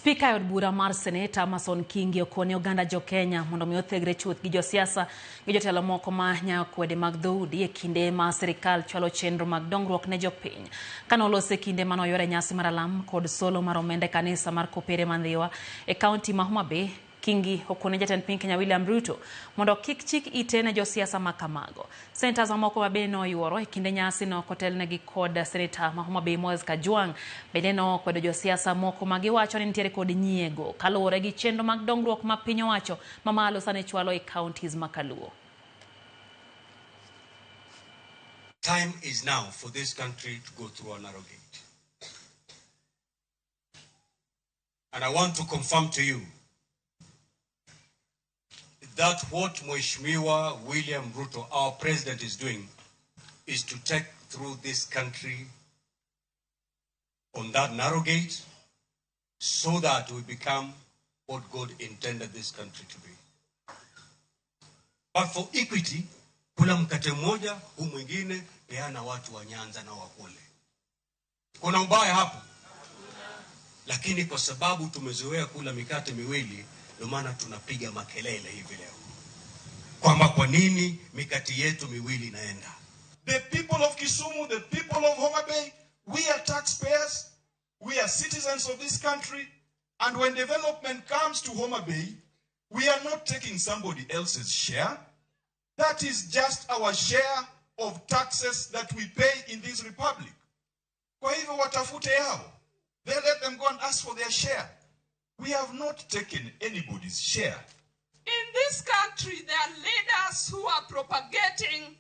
Spika e od bura mar Seneta Amason Kingi okone oganda jo Kenya mondo mi othegre chuth gi josiasa gi jotelo moko ma nyayo kwede mag dhoudi e kinde ma sirikal chwalo chenro mag dongruok ne jopiny. Kane oloso e kinde mane oyore nyasi mar alam kod solo mar omenda e kanisa mar Kopere ma Ndhiwa e kaunti ma Homa Bay, Kingi okone jatend piny Kenya William Ruto mondo kik chik ite ne josiasa ma kamago. Senators mamoko ma bende noyuoro e kinde nyasi no kotelnegi kod Seneta ma Homa Bay Moses Kajwang' bende nokwedo josiasa moko ma giwacho ni nitiere kod nyiego kaluwore gi chenro mag dongruok ma piny owacho mamalo sani chwalo e counties ma kaluo. Time is now for this country to go through a narrow gate. And I want to confirm to you that what Mheshimiwa William Ruto, our president, is doing is to take through this country on that narrow gate so that we become what God intended this country to be. But for equity, kula mkate mmoja, huu mwingine peana watu wa Nyanza na wakule. Kuna ubaya hapo? Lakini kwa sababu tumezoea kula mikate miwili, ndio maana tunapiga makelele hivi leo kwamba kwa nini mikate yetu miwili inaenda. The people of Kisumu, the people of Homa Bay, we are taxpayers, we are citizens of this country, and when development comes to Homa Bay, we are not taking somebody else's share. That is just our share of taxes that we pay in this republic. Kwa hivyo watafute yao. They let them go and ask for their share. We have not taken anybody's share. In this country, there are leaders who are propagating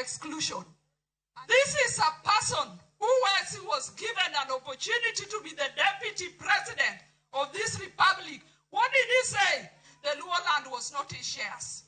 exclusion. This is a person who, as he was given an opportunity to be the deputy president of this republic, what did he say? The Luo land was not his shares.